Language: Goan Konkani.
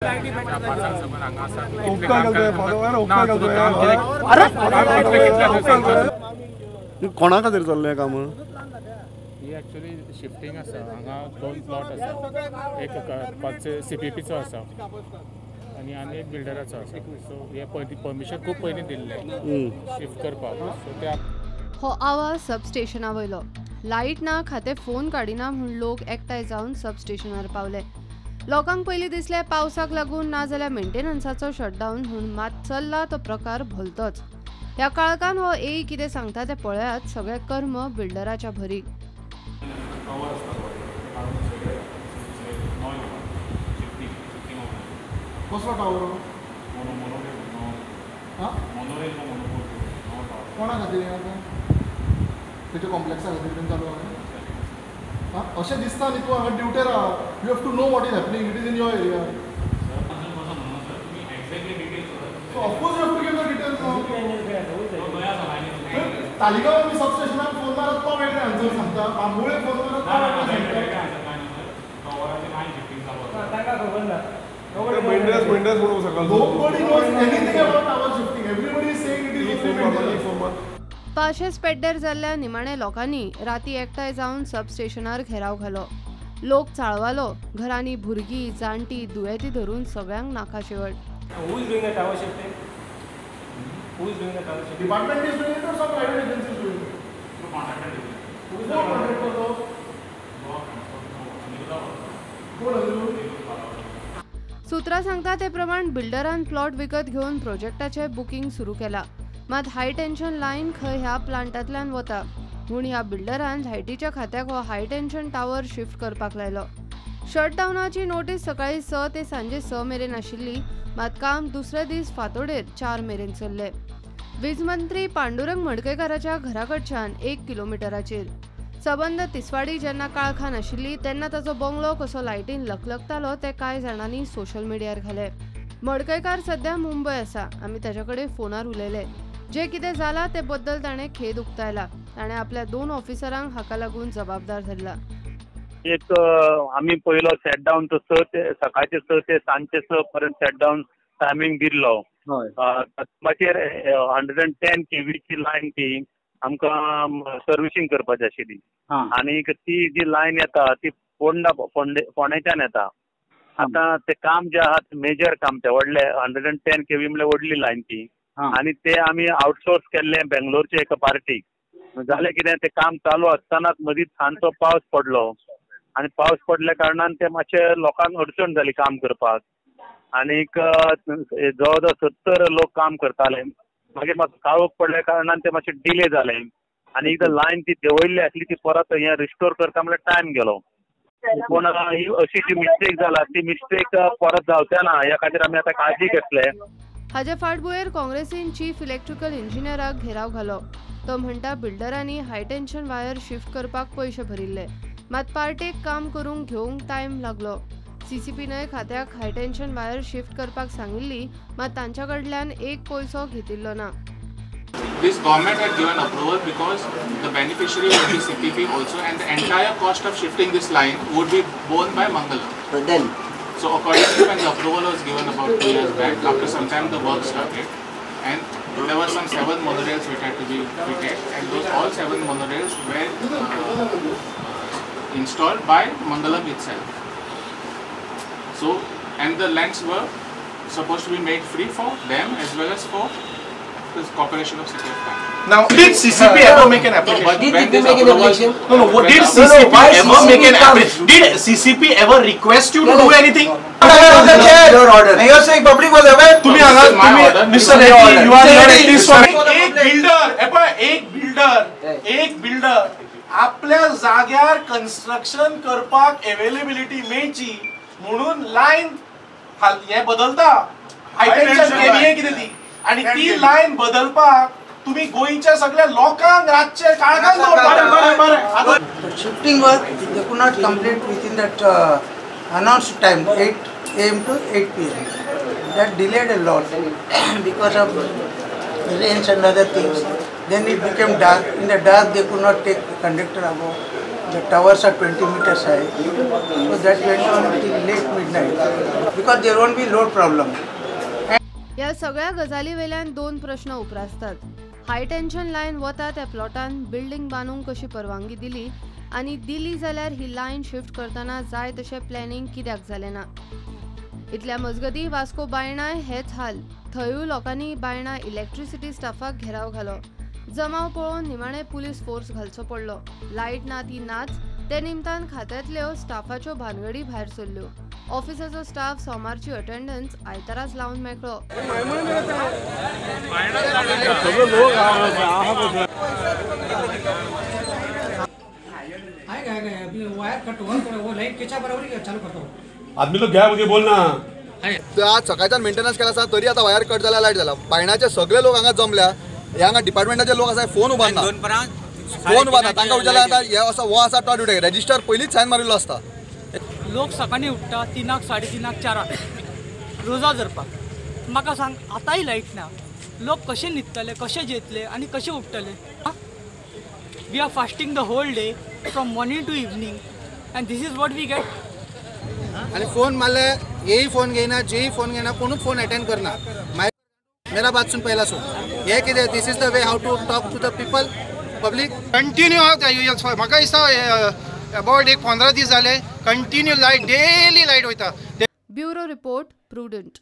कोणा खातीर चल्लें काम? ही एक्चुअली शिफ्टिंग आसा. हांगा दोन प्लॉट आसा, एक सीपीपीचो आसा आनी आनी एक बिल्डराचो आसा. सो हे परमिशन खूब पयलीं दिल्लें शिफ्ट करपाक. सो ते हो आवाज सबस्टेशना वयलो. लायट ना खातें फोन काडिना म्हूण लोक एकठांय जावन सबस्टेशनार पावले. लोकांक पयलीं दिसलें पावसाक लागून ना जाल्यार मेंटेनन्साचो शटडावन म्हूण, मात चल्ला तो प्रकार भलतोच. ह्या काळखान हो ए कितें सांगता तें पळयात. सगळें कर्म बिल्डराच्या भरीक. कसलो टावर? कोणा खातीर? तेच्या कॉम्प्लेक्सा खातीर चालू आहा. अशें दिसता न्ही तूं हांगा ड्युटेर आहा. You have to know what is happening. It is in your area. So of course you have to give the details. Taleigao आमी सबस्टेशनाक फोन मारत तो वेगळे आन्सर सांगता, बांबोळे फोन मारत तो वेगळे सांगता. Nobody knows anything about tower shifting. Everybody is saying it is only maintenance. पाशेस पेड्डेर जाल्ल्या निमाणे लोकांनी राती एकठांय जावन सबस्टेशनार घेराव घालो. लोक चाळवालो. घरांनी भुरगीं, जाणटी, दुयेंती धरून सगळ्यांक नाका शेवट. Department is doing it or some private agency is doing it? Who is the contractor though? कोण? सूत्रां सांगता ते प्रमाण बिल्डरान प्लॉट विकत घेवन प्रोजेक्टाचें बुकींग सुरू केलां. मात हाय टेन्शन लायन खंय ह्या प्लांटांतल्यान वता म्हूण ह्या बिल्डरान लायटीच्या खात्याक हो हाय टेन्शन टावर शिफ्ट करपाक लायलो. शटडावनाची नोटीस सकाळीं 6 ते सांजे 6 मेरेन आशिल्ली, मात काम दुसरे दीस फांतोडेर 4 मेरेन चल्लें. वीज मंत्री पांडुरंग मडकयकाराच्या घरा कडच्यान 1 किलोमिटराचेर सबंद तिसवाडी जेन्ना काळखान आशिल्ली तेन्ना ताचो बंगलो कसो लायटीन लखलखतालो तें कांय जाणांनी सोशल मिडियार घालें. मडकयकार सध्या मुंबय आसा. आमी ताच्या कडेन फोनार उलयले. जे कितें जालां ते बद्दल ताणें खेद उक्तायला. ताणें आपल्या 2 ऑफिसरांक हाका लागून जबाबदार धरला. एक आमी पयलो सेटडावन तो 6 ते सकाळचे 6 ते सांजचे 6 पर्यंत सेटडावन टायमींग दिल्लो. मागीर 110 केवीची लायन ती आमकां सर्विसींग करपाची आशिल्ली आनी ती जी लायन येता ती फोंडा फोंडेच्यान येता. आतां तें काम जें आहा मेजर काम तें व्हडलें 110 केवी म्हणल्यार व्हडली लायन ती, आनी ते आमी आउटसोर्स केल्ले बेंगलोरचे एका पार्टीक. जालें कितें, तें काम चालू आसतनाच मदींच सांजचो पावस पडलो आनी पावस पडल्या कारणान ते मातशें लोकांक अडचण जाली काम करपाक. आनीक जवळ जवळ 70 लोक काम करताले. मागीर मातसो काळोख पडल्या कारणान ते मातशें डिले जालें आनी एकदां लायन ती देंवयल्ली आसली ती परत हें रिस्टोर करता म्हणल्यार टायम गेलो. पूण ही अशी जी मिस्टेक जाला ती मिस्टेक परत जावच्या ना ह्या खातीर आमी आतां काळजी घेतले. हाजे फाटभुंयेर काँग्रेसीन चीफ इलेक्ट्रिकल इंजिनियराक घेराव घालो. तो म्हणटा बिल्डरांनी हाय टेन्शन वायर शिफ्ट करपाक पयशे भरिल्ले, मात पार्टेक काम करूंक घेवंक टायम लागलो. सीसीपीनय खात्याक हाय टेन्शन वायर शिफ्ट करपाक सांगिल्ली, मात तांच्या कडल्यान एक पयसो घेतिल्लो ना. This government had given approval because the beneficiary would be CPP also, and the entire cost of shifting this line would be borne by Mangalam. But then, so accordingly, when the approval was given about 2 years back, after some time the work started, and there were some 7 monorails which had to be fitted, and those all 7 monorails were installed by Mangalam itself. So, and the lands were supposed to be made free for them as well as for the corporation of City of Panaji. Now, did CCP ever make an application? Did they make an application? No, no. What did CCP ever make an application? Did CCP ever request you to do anything? Your order. And you're saying public was aware? तुम्ही हांगा, Mr. Reddy, you are here at least for एक बिल्डर, एक बिल्डर, एक बिल्डर आपल्या जाग्यार कन्स्ट्रक्शन करपाक अवेलेबिलिटी मेळची म्हणून लायन हे बदलता. हाय टेन्शन केवीए कितें ती, आनी ती लायन बदलपाक तुम्ही गोंयच्या सगळ्या लोकांक रातचे काळखान दवरता. Shifting work they could not complete within that announced time, 8 AM to 8 PM. That delayed a lot because of rains and other things. Then it became dark. In the dark they could not take the conductor above. The towers are 20 meters high, so that went on till late midnight because there won't be load problem. ह्या सगळ्या गजाली वेल्यान दोन प्रश्न उप्रासतात. हाय टेन्शन लायन वता त्या प्लॉटान बिल्डिंग बांदूंक कशी परवानगी दिली आनी दिली जाल्यार ही लायन शिफ्ट करतना जाय तशें प्लॅनिंग कित्याक जालें ना. इतल्या मजगती वास्को बायणाय हेच हाल. थंयूय लोकांनी बायणा इलेक्ट्रिसिटी स्टाफाक घेराव घालो. जमाव पळोवन निमाणे पुलीस फोर्स घालचो पडलो. लायट ना ती नाच, ते निमतान खात्यांतल्यो स्टाफाच्यो भानगडी भायर सरल्यो. ऑफिसाचो स्टाफ सोमारची अटेंडन्स आयताराच लावन मेकळो. आदमी लोग घ्या मुझे बोलना. आज सकाळच्यान मेंटेनन्स केला आसा तरी आतां वायर कट जाला, लायट जाला. बायणाचे सगळे लोक हांगा जमल्या. हे हांगा डिपार्टमेंटाचे लोक आसा, फोन उबारना, फोन उबारना. तांकां विचारल्यार आतां हे असो हो आसा तो ड्युटी रजिस्टर पयलींच सायन मारिल्लो आसता. लोक सकाळीं उठ्ठा 3, 3:30, 4 रोजा धरपाक. म्हाका सांग, आतांय लायट ना, लोक कशे न्हिदतले, कशे जेतले आनी कशे उठ्ठले? We are fasting the whole day from morning to evening and this is what we get. आनी फोन मारले हेय फोन घेयना, जेय फोन घेयना, कोणूच फोन अटेंड करना. मेरा बात सुन, पहिला सुन. हे कितें, this is the way how to talk to the people, public. Continue हांव म्हाका दिसता अबावट एक 15 दीस जाले कंटिन्यू लायट, डेली लायट वयता. Bureau report, Prudent.